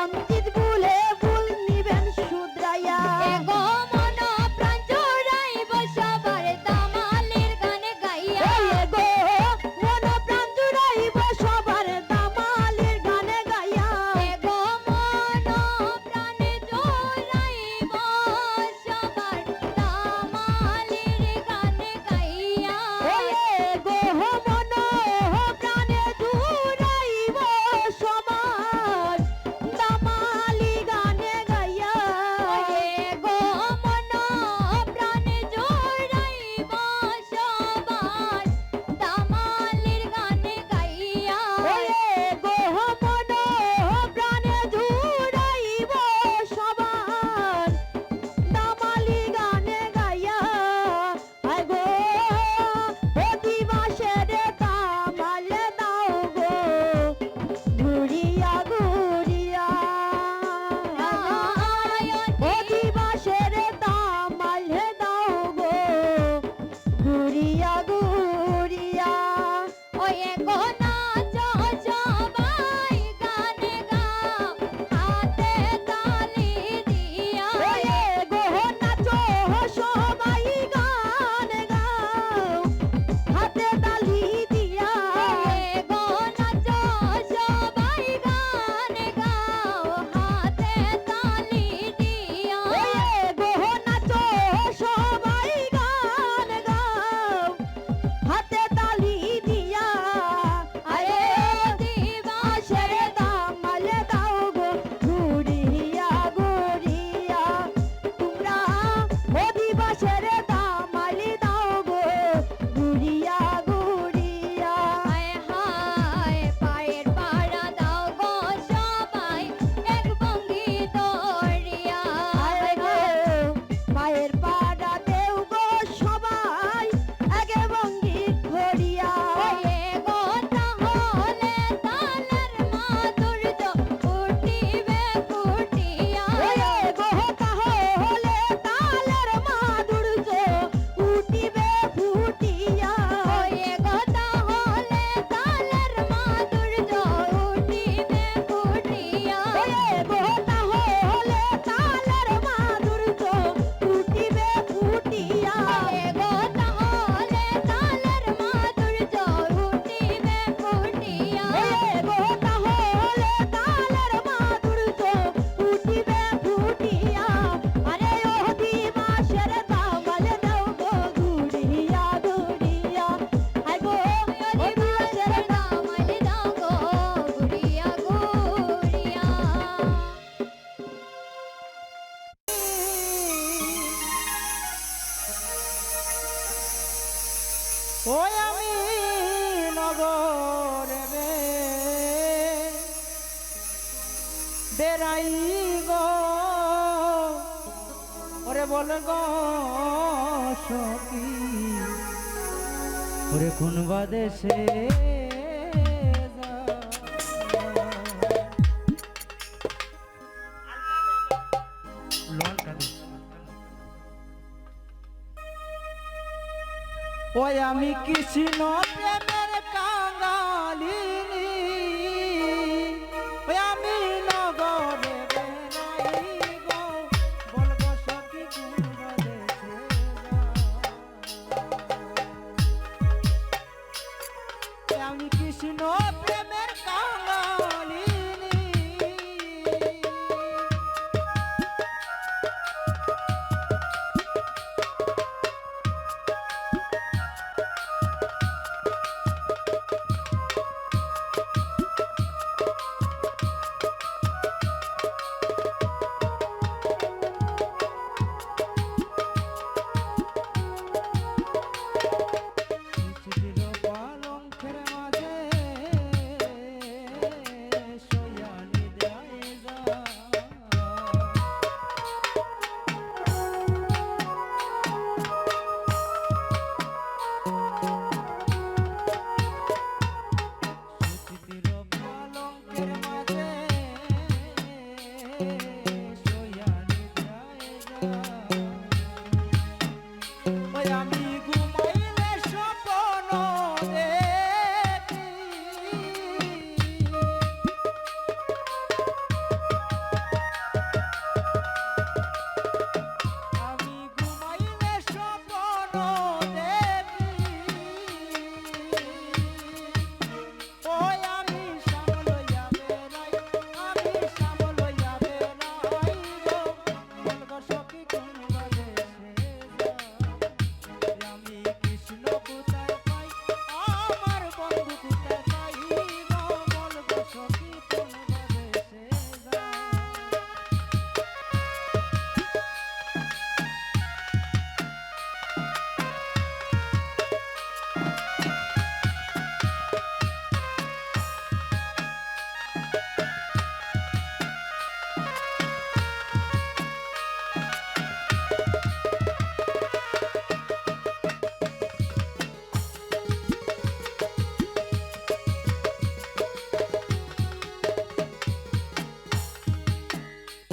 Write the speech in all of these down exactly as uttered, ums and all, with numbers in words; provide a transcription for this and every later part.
রঞ্জিত বুলে ফুল নিবেন শুধরাইয়া। এগো মন প্রাণ জুড়াইব সবার দামালির গান গাইয়া। ওই এগো মন প্রাণ জুড়াইব সবার দামালির গান গাইয়া। এগো মন প্রাণ জুড়াইব সবার দামালির গান গাইয়া। ওই এগো মন প্রাণ জুড়াইব সবার দামালি গান গাইয়া। ওই গো মন প্রাণ জুড়াইব সবার দামালির গান গাইয়া। ওই গো মন প্রাণ জুড়াইব সবার দামালি গান গাইয়া। আয় গো, ও দিবাসের দামাল দাও গো, ঘুরিয়া ঘুরিয়া। আয় গো, ও দিবাসের দামাল দাও গো, ঘুরিয়া ঘুরিয়া। ওই গো নাচো সবাই গান গাও, হাতে তালি দিয়া। ওই গো নাচো সবাই গান গাও, হাতে তালি দিয়া। ওই গো নাচো সবাই গান গাও, হাতে তালি দিয়া। ওই গো নাচো সবাই গান গাও, হাতে তালি দিয়া। আরে দিবাসের দামাল দাও গো, ঘুরিয়া ঘুরিয়া। তোমরা ও দিবাসের দামাল দাও গো, ঘুরিয়া ঘুরিয়া। হায় হায়, পায়ের পাড়া দাও গো সবাই, এক ভঙ্গি ধরিয়া। হায় গো, পায়ের পাড়া দেও গো সবাই, এক ভঙ্গি ধরিয়া। ওই গো তাহলে তালের মাধুর্য ফুটিবে ফুটিয়া। ওই গো তাহলে তালের মাধুর্য ফুটিবে ফুটিয়া। ওই গো তাহলে তালের মাধুর্য ফুটিবে ফুটিয়া। ওই গো তাহলে তালের মাধুর্য ফুটিবে ফুটিয়া। ওই গো তাহলে তালের মাধুর্য ফুটিবে ফুটিয়া। ওই গো তাহলে তালের মাধুর্য ফুটিবে ফুটিয়া। আরে ও দিবাসের দামাল দাও গো ঘুরিয়া ঘুরিয়া। আয় গো, ও দিবাসের দামাল দাও গো ঘুরিয়া ঘুরিয়া। ওই আমি নগরে বে বেড়াই গো, ওরে বল গো সখী, ওরে কোন বা দেশে যাই। ওই আমি কৃষ্ণ প্রেমের কাঙালিনী, ওই আমি নগরে বেড়াই গো, বল গো সখী কোন বা দেশে যাই। আমি কৃষ্ণ প্রেমের কাঙালিনী।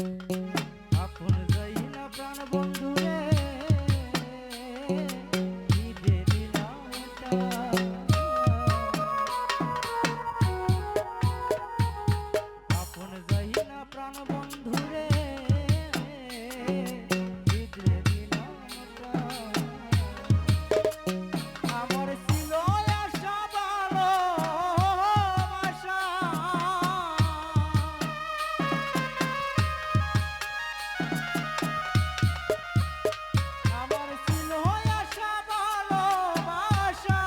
আপন যাই না প্রাণ বন্ধু রে, কি যে দিলাম এটা। আপন যাই না প্রাণ বন্ধু রে, কি যে দিলাম এটা। আমার ছিল আশা ভালোবাসা, আমার ছিল আশা ভালোবাসা,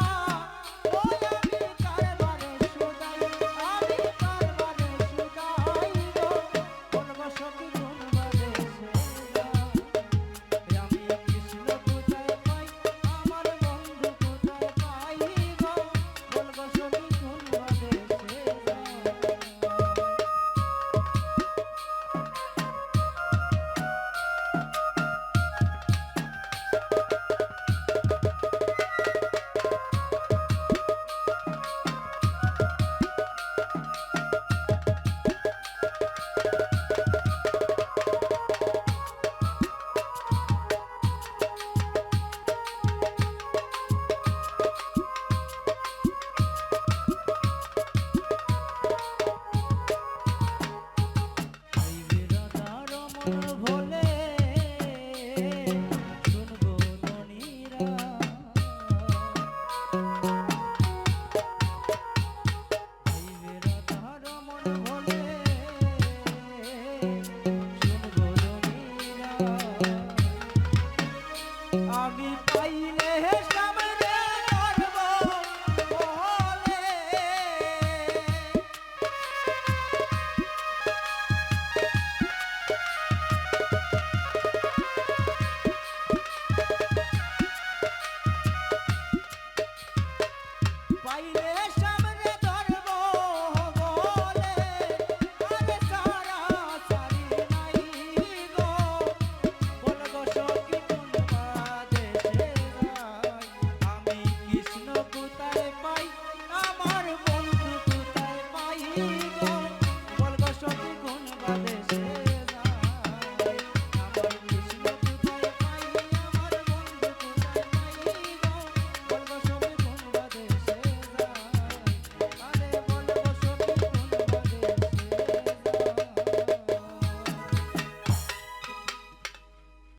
ওই আমি কারবারে শুধাই, আমি কারবারে শুধাই গো, বলবো সখী কোন বাদে সে যায়। আমি কৃষ্ণ কোথায় পাই, আমার বন্ধু কোথায় পাই গো, বলবো সখী কোন বাদে সে যায়।